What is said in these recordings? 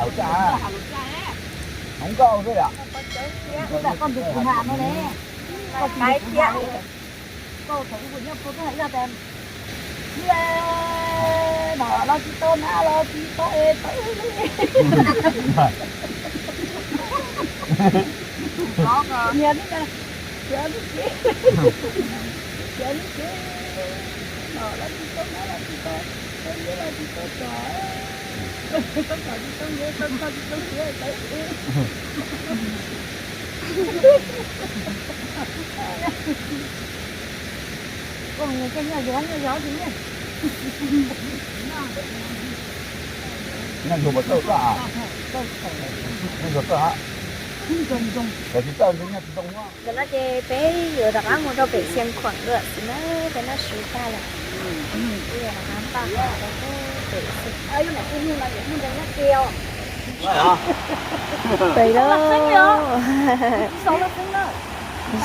Hauv txaj, hauv nkauj xwb yom. Koj tus tus ha no ne, koj tus tus ha, koj thaum ub kuv nyob puag koj hais yog tias niam no los tsis tau, nab los tsis tau es tau li. Niam li cas, xyov li ces, xyov li ces, no los tsis tau, nab los tsis tau, tau li los tsis tau, tau, tau tsis tau, tau tsis tau, tau. Nyob ntug puas txawj txaj? Nyob ntug txawj hab. Cov tsis txawj ntshe nyob tsis zoo. Ntawm no ces peb yuav rov qab mus rau pem Xia Khuam lawm xwb na, peb noj su tag lawm. Peb yuav rov qab npaj rau pem xwb. Pem lauj.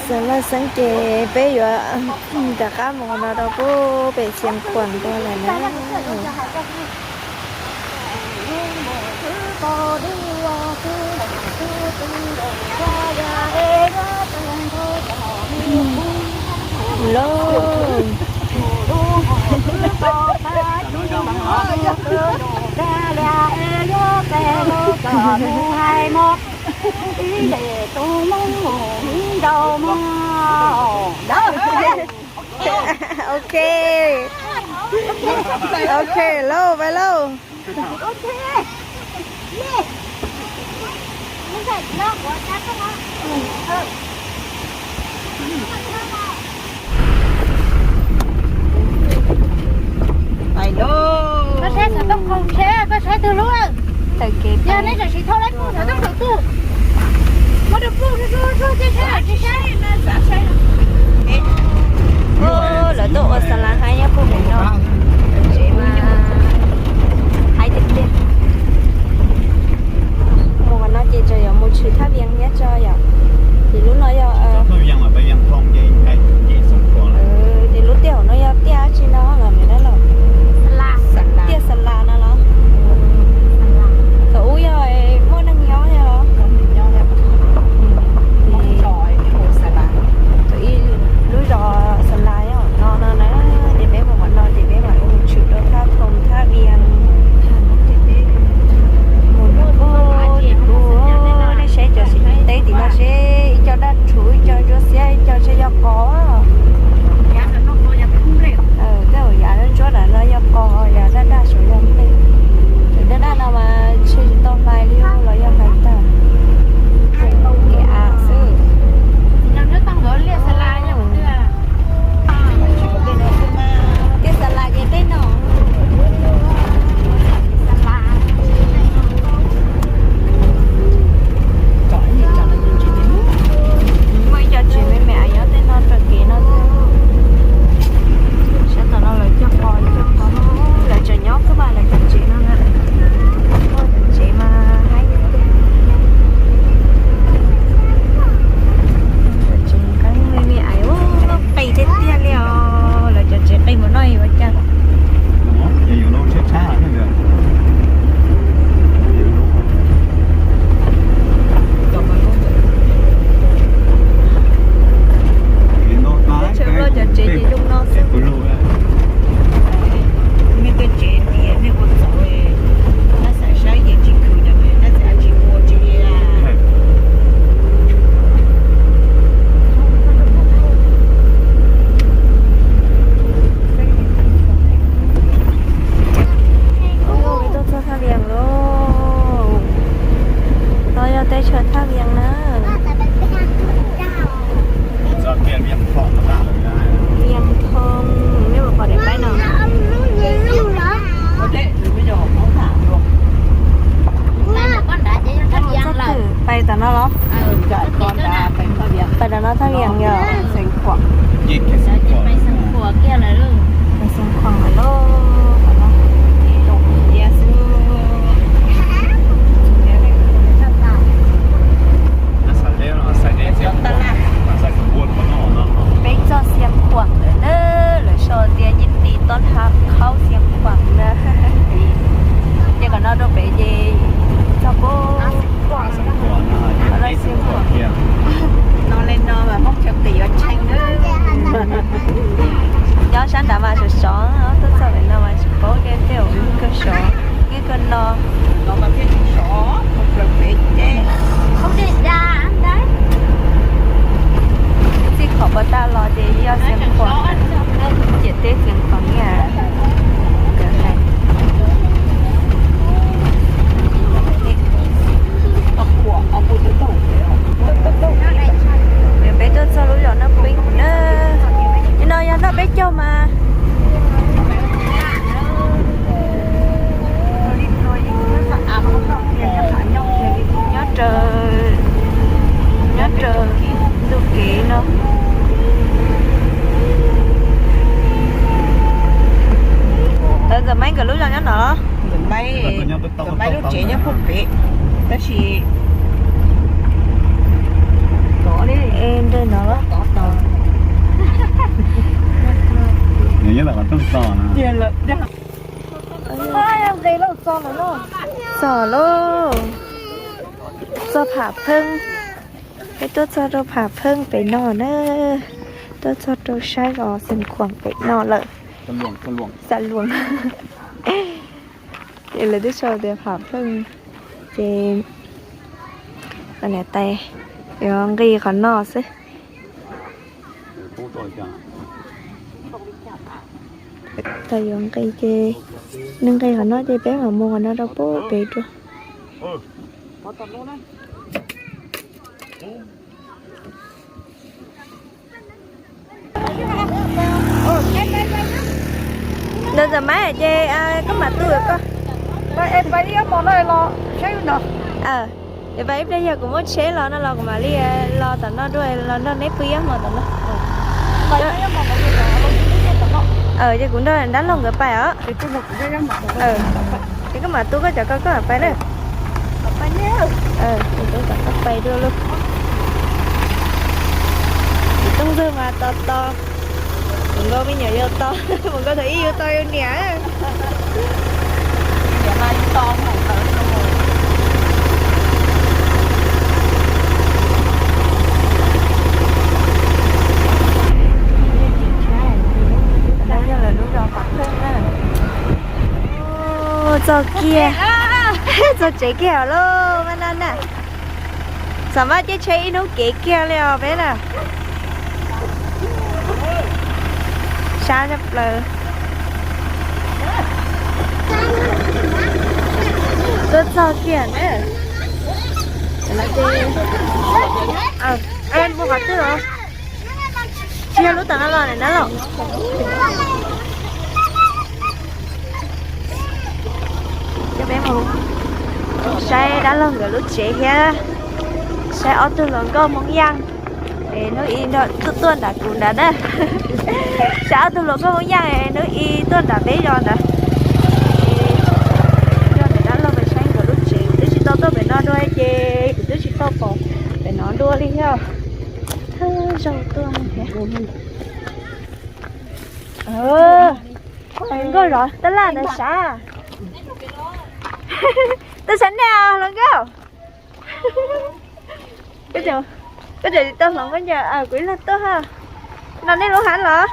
Xav laj xeeb ces peb yuav rov qab mus no rau pub pem Xia Khuam dua lawm na. Lauj. Ok. Ok, lauj, pais lauj. Pais lauj. Koj saib xov tooj qhov tsheb, koj saib twg lub? Taw kev, yog nej tam sim thauj lawv pug xov tooj saum twg, muab rau pug rau rau rau thiaj saib tsis saib. Lawv tuaj ua xa las haib nyob puag pem no, tsev mas haib tiag tiag. Mus qhov no ces tseem yuav mus tshwm thaj vias nyob tso yom. Ces lub no yog, ces lub tiaj hauv no yog tiaj dab tsi no los nws dab los, tiaj xa las no los? Thaum ub yog muaj neeg nyob yog los? Thaum ub lub zos xa las no no na. Sab nrad mas sov sov, tuaj txog pem no mas tsis paub tias tej zaum nyob kawg sov, nyob kawg no. Txij qhov puas tag los ces yog Xiav Khuam, ciam teb Xiav Khuam ntag. Peb tuaj txog lub zos Naj Peeb na. Nim no yog noj peb caug mas. Nyob raws, nyob raws ntug kev no. Ntxawm Maib nkawd lub zos nyob no. Ntxawm Maib, Ntxawm Maib lub tsev nyob puag pem, tab sis nrog no. Txog lauj, txog Pham Pheej. Peb tuaj txog rau Pham Pheej pem no na. Tuaj txog rau sab zos Xiav Khuam pem no lawm. Xa Luam. Lawv twb sau tias Pham Pheej, ces niam tais yuav nqis qhov no xwb. Tais yuav nqis ces nws nqis qhov no ces peb mam mus qhov no rau puag pem dua. Ntawd Ntxawm Maib ces koj mam tu koj. Ces pais ib pliag yog kuv muaj tsheb los no los kuv mam li los tom no dua los nrog neb pw ib hmos tom no. Ces kuv nrog dab laug nkawd pais os. Ces koj mam tu koj cov ko koj mam pais na. Kuv tom koj pais dua lauj. Txiv Tooj Ntxawg mas tos tos. Mus nkauj me nyuam yau tos, mus nkauj thaum ib yau tos yau niam. Txog kiag, txog tsev kiag lauj maj na na. Xam maj caij tsheb ib hnub kev kiag li os peb na. Sab tshaj plaws. Tuaj txog kiag na. Mus qhov twg los? Tsis yog lub tom no los na dab laug. Coj peb mus saib dab laug nkawd lub tsev thiab saib ob tug hluas nkauj Hmoob Yaj es hnub ib tuaj nram kuv nrad na. Saib ob tug hluas nkauj Hmoob Yaj es hnub ib tuaj nram peb zos ntawd. Nrog niam dab laug pais saib nkawd lub tsev, kuv twb tsis tau tuaj pem no dua ces kuv twb tsis tau pom pem no dua li thiab. Thawj zaug tuaj thiab. Nkauj zov tab laj ntawd sav. Tuaj saib nej hluas nkauj. Koj tseem tsis tau hluas nkauj ncaws, kuv ib leeg tuaj ha. No nej lub hab los?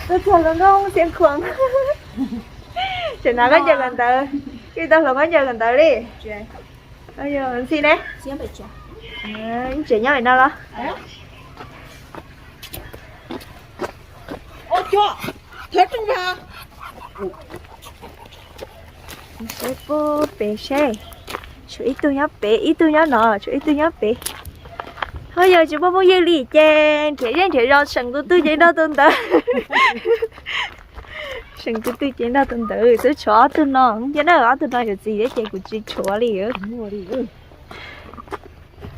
Tuaj txog hluas nkauj Xiav Khuam. Tseem hnav khaub ncaws kawm ntawv, koj tsis tau hluas nkauj ncaws kawm ntawv li. Ntxhi ne? Tseem nyob pem no los? Saib puag pem seb, tshuav ib tug nyob pem, ib tug nyob no, tshuav ib tug nyob pem. Ho yog tsis muaj phooj ywg li ces nrhiav zej nrhiav zos seem tus twg ces nrog tus ntawd. Seem tus twg ces nrog tus ntawd xwb, tshuav ob tug no thiab na, ob tug no yuav txiv thiab ces kuv tsis tshuav li.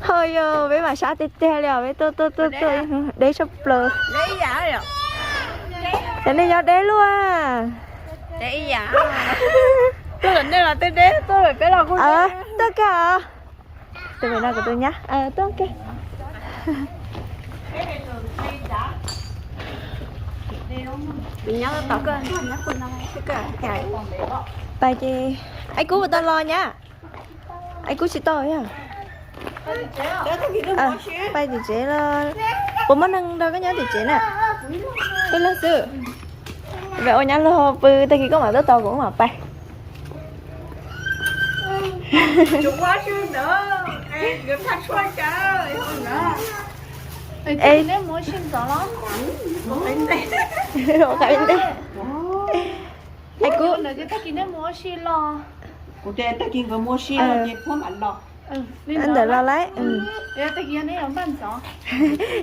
Ho yog peb mas sab tiag tiag li os, peb tuaj tuaj tuaj tuaj deb tshaj plaws. Cov nej nyob deb luaj. Tuaj kawg os. Tus pem no kuv tus nyab tuaj kawg. Pais ces, Ais Kub puas tau los nyab? Ais Kub tsis tau yog? Pais tim tsev los, puas muaj neeg nrog koj nyob tim tsev na? Peb leeg xwb. Peb ua nyab los pw, tag kis koj mam tuaj tos kuv mam pais. Kuv, tag kis nkawd mus ua si los, ntawm los lawm.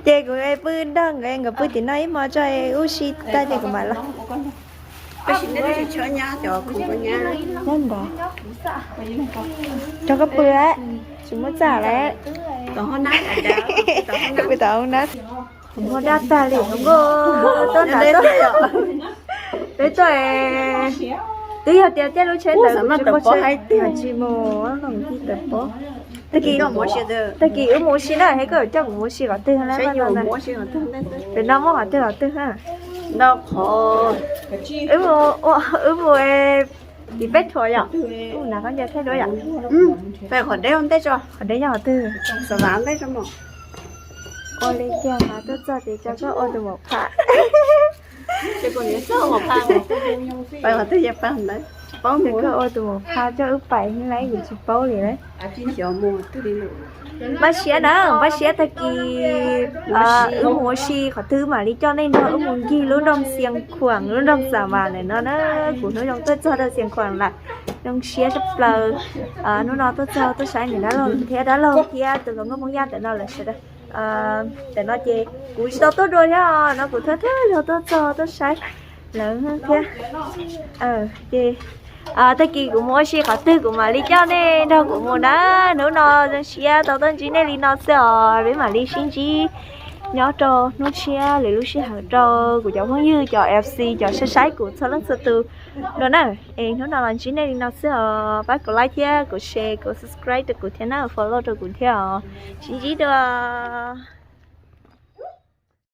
Ces kuv pw nrog nkawd, nkawd pw tim no ib hmo tso, ua si tag ces kuv mam los. Nyob ntawd, rau koj pw lawm, tsis muaj txaj lawm. Pw tom hoob nab. Kuv muag dab tag li nkauj, tuaj nram tuaj. Peb tuaj, twb yog tias caij lub tsheb ntawd kuv tsis muaj tsheb, tsis mus tawm pob. Tag kis wb mus ua si na, es koj yuav coj kuv mus ua si qhov twg na? Pem no muaj qhov twg qhov twg na? Wb mus, wb mus tim peb thuam yom. Wb mus na, qhov ncauj thaij duab yom. Qhov deb yog qhov twg? Ua li cas mas tuaj txog ces tso koj ua tus maum phaj. Koj ua tus maum phaj coj wb pais heev lawm, kuv tsis paub li lawm. Npaj siab na, npaj siab tag kis wb mus ua si qhov twg mam li coj nej nrog wb mus ncig lub nroog Xias Khuam, lub nroog Xam Vas ntawm no na. Kuv hnub zoo tuaj txog rau Xias Khuam lawm, zoo siab tshaj plaws. Hnub no tuaj txog tuaj saib niam dab laug thiab dab laug thiab tus hluas nkauj Hmoob Yaj ntawm no lawm sawv daws. Ntawm no ces kuv tsis tau tuaj dua thiab, no kuv thawj thawj zaug tuaj txog tuaj saib lawv thiab. Ces tag kis kuv mus ua si qhov twg kuv mam li coj nej nrog kuv mus na. Hnub no zoo siab tau tuaj ntsib nej li no xwb os, peb mam li sib ntsib nyob rau hnub tshiab lwm lub sij hawm rau kuv cov phooj ywg, cov F C, cov saib saib kuv txhua leej txhua tus dua na. Es hnub no los ntsib nej li no xwb os, pab kuv like thiab kuv share, kuv subscribe rau kuv thiab na, follow rau kuv thiab os. Sib ntsib dua.